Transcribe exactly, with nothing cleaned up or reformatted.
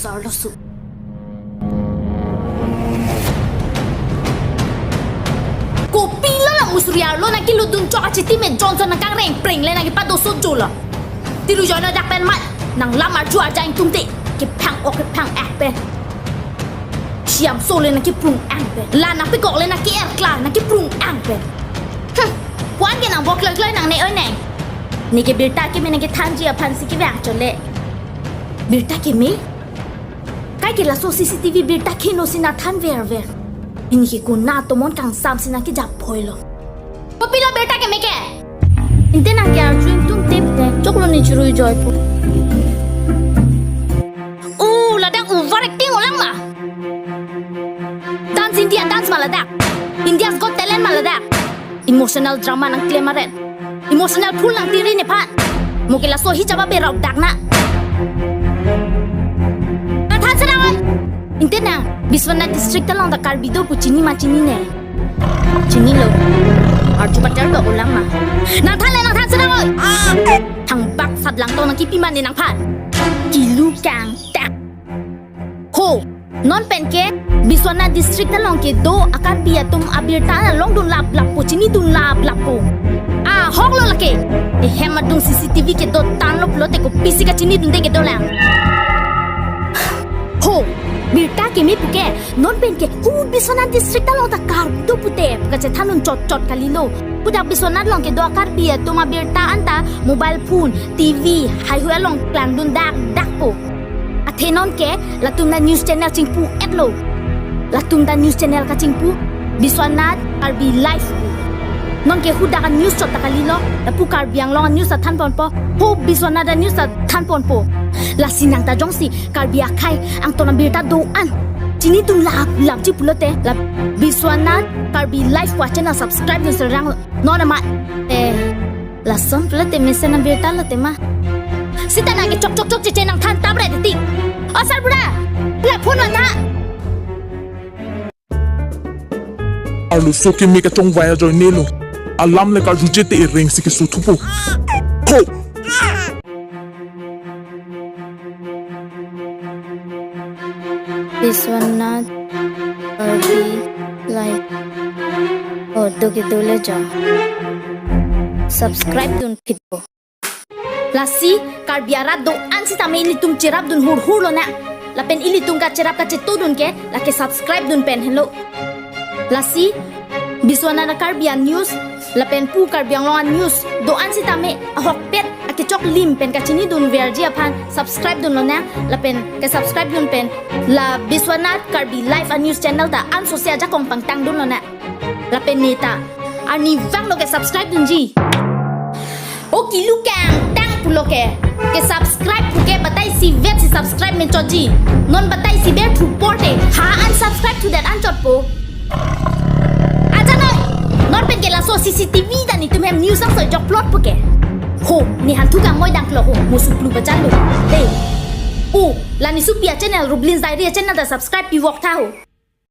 Charlosu. Kopilo la musri arlo nangkelutdun chok achitim e Johnson nangkangreng preng le nangkepado sojolo. Tiru jono dak pen mat nang lam arju arjang tumte kephang ok kephang ak pen. Siam so le nangkeprung ang pen. La nangpekok le nangke-er klar nangkeprung ang pen. Hmm. Puan ke nang bok kloi kloi nangne oi neng. Neke birta keme nangkethanji aphansi kevang chole. Birta keme? Kaike laso C C T V birta kheno si nangthan verver. Pini ke kona tomon kangsamsi nangkejap phoilo. Kopilo birta keme ke? Inte nangke-arju ingtungte te choklo ne churui joipo. Oh, ladak over acting olang ma? Dance India dance ma ladak? India's Got Talent ma ladak? Emotional drama nangklem aret. Emotional full nangtiri nephan. Mo ke laso hi chaba berok dak na. Nangthan serang oi. Inte nang Biswanath district along ta Karbi do pu chini ma chinine? Chinilo. Arju patar do olang ma? Nangthan le nangthan serang oi. Thangbak sat langtong nangkipi mane nangphan. Kilu kangtak. Ho, non pen ke Biswanath district along kedo a-Karbi atum abirta longdun laplappo, chinidun laplappo. Ahoklo lake. Ehem adung C C T V kedo tanglo pulote kopisi kachinidunde kedolang. Ho, birta keme puke, non pen ke hu Biswanath district along ta Karbi do pute pu kachethanun chotchot kalilo. Pudak Biswanath along kedo a-Karbi atum abirta anta mobile phone, T V, haihui along klangdun dakdakpo. Athe non ke latum ta news channel chingpu-etlo. Latum ta news channel kachingpu Biswanath Karbi Live pu. Non ke hudak a-news chot ta kalilo. Lapu Karbi Anglong a-news ta thanponpo. Ho Biswanath a-news ta thanponpo. Lasi nang ta jongsi Karbi akhei angton abirta do-an chinidun laplapji pulote la Biswanath Karbi Live pu a-channel subscribe dun serang non amat. Eh, lason pulote mesen abirta lote ma. Sita nangke chok chok chok cheche nangthan tabre titi. O sarbura, la phone vantha. Arloso keme kachongvai ajoinelo. Alam le karjuje te ereng si kesuthupo. Ho! Biswanath Karbi Live. Oh, do kedo le jo. Subscribe dun phitpo. Lasi Karbi arat do-an sitame ilitum cherapdun hurhur lonang. Lapen ilitum kacherap kachetodun ke lake subscribe dun pen henlo. Lasi Biswanath Karbi a-news lapen pu Karbi Anglong a-news do-an sitame ahokpet akechok lim pen kachinidun verji aphan subscribe dun lonang lapen ke-subscribe dun pen la Biswanath Karbi Live a-news channel ta ansose ajakong pangtang dun lonang. Lapen neta arnivang lo ke-subscribe dunji. O kilu kangtang pulo ke, ke-subscribe puke batai si vet si subscribe menchotji. Non batai si ber thu porte ha unsubscribe thu det anchotpo. Ajanoi, non pen ke laso C C T V ta netum hem news angsoi jokplot puke. Ho, ne hanthu kangmoi dangklo ho, mo suplu bajanlo. Te. O, la ne supi a-channel Rublin Zairi a-channel ta subscribe pivok tha ho.